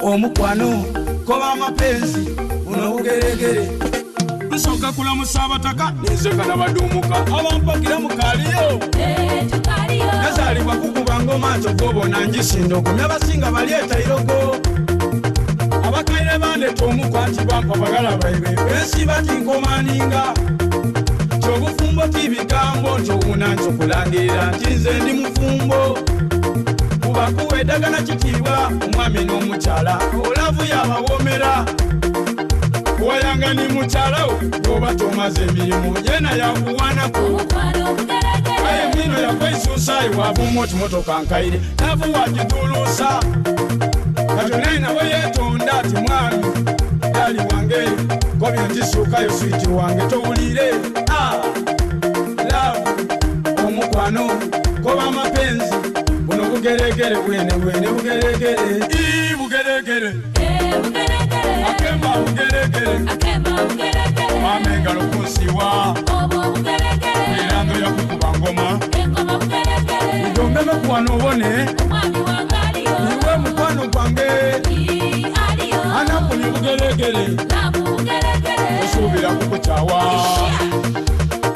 Omukwano koba amapenzi buno bugeregere. Nsooka kulamusa abataka ninze kanabaduumuka abampagira mukaaliyo. Nazaalibwa kukuba ngoma nti ogwobona ngisinda ogumya abasinga bali etairogo. Abakaire bandeta omukwa nti bampa bagala baibwe bensiba ti nkomaninga. Nti obufumbo ti bigambo nti owuna nti okulangirira nti nze ndi mufumbo. Kuba kuwa eddagana kitiibwa omwami n'omukyala olaavu yabawomera. Kuwayanga ni mukyala wo bw'oba tomaze emirimu yena yakuwanako. Aye mwino yakweisuusa iwavumu oti motoka nkaire navu wagiduluusa. Kati onaye nawe yeetonda ati mwami dali wange kobye nti suukayo switi wange towulire. Ah, love omukwano koba amapenzi buno bugeregere bwene bwene bugeregere. Ii bugeregere akemba bugeregere mama engalo kunsiwa erango yakukuba ngoma ujombeme kuwano obone niwe mukwano gwange anamponya obugeregere osuubira kukukyawa.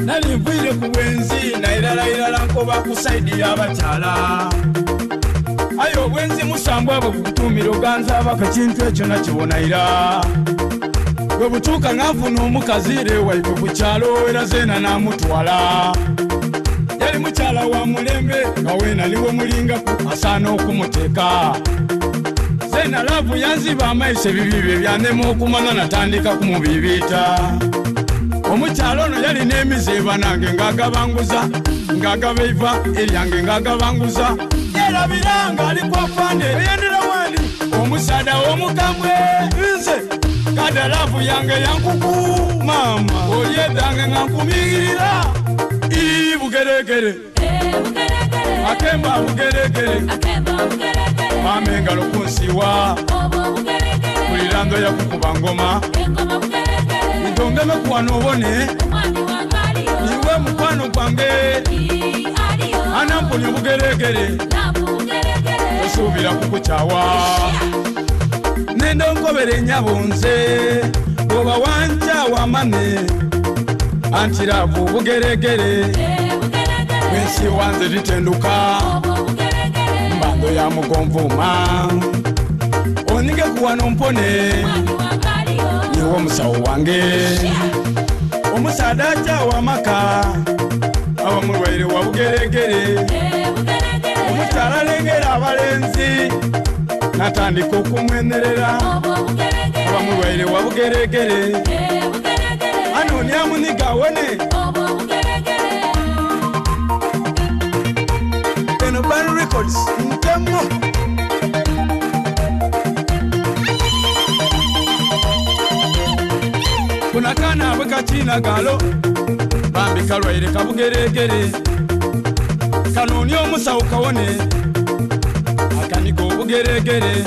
Nali nviire ku bwenzi nairala irala nkoba ku saidi y'abakyala. Aye obwenzi musambwa bwe bukutuumira oganza abaka kintu ekyo nakibonaira. Bwe butuuka nga nfuna omukazi rewaibwe ku kyalo era zeena n'amutwala. Yali mukyala wa mulembe nga weena niwe mulingaku asaana okumuteeka. Zeena laavu yanziba amaiso ebibi bye byannema okumanya natandika kumubiibiita. Omukyala ono yalina emize banange ng'agabanguza ng'agaba eiva eryange ng'agabanguza. Yerabira ng'ali kwa fande eyendera wani omusaada omukambwe nze kada laavu yange yankuku maama olyedange nga nkumiyirira. Ii bugeregere akemba bugeregere mama engalo kunsiwa bulirando yakukuba ngoma ntongeme kuwano obone niwe mukwano gwange anamponya obugeregere osuubira kukukyawa. Nenda onkobere nnyabo nze bw'oba wankyawa mane anti laavu bugeregere bwensiwa nze litenduka mbando ya mugonvuma onige kuwano mpone niwe omusawo wange. Omusaada akyawa amaka aba mulwaire wa bugeregere. Omukyala alengera abalenzi natandika okumwenerera aba mulwaire wa bugeregere. Anoonya muniga awone. Eno Ban Records ntemu. Kuna kaana bwe kakiina galo bambi kalwaire kabugeregere kanoonya omusawo kawone akaniga obugeregere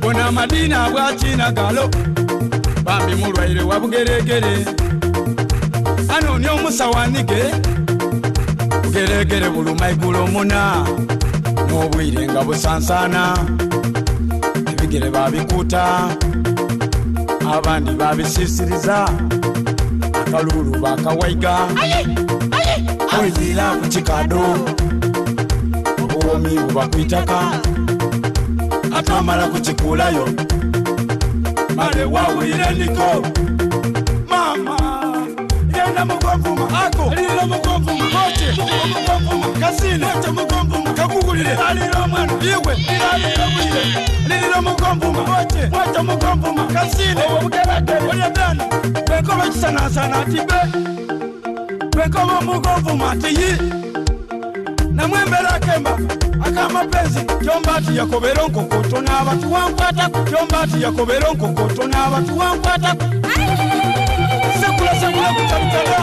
bona amadiina bwakiina galo bambi mulwaire wa bugeregere anoonya omusawo anige bugeregere buluma igulo muna n'obwire nga busansaana ebigere babikuuta abandi babisisiriza akalulu bakawaiga oizira ku kikado obuwomi buba kwitaka atamala kukikulayo male wawulire niko mama genda mugonvuma ako lirira mugonvuma koche mugonvuma kasine koche mugonvuma kakugulire alira omwana iwe liralira bwire lirira mugonvuma koche mwacha mugonvuma kasine obugeregere olya dani bwenkoba kisanasana ati be bwenkoba mugonvuma ati yi namwembera akemba akamapenzi kyomba ati yakobera nkokoto n'abatuwankwata kyomba ati yakobera nkokoto n'abatuwankwata sekula sekula kutabutala.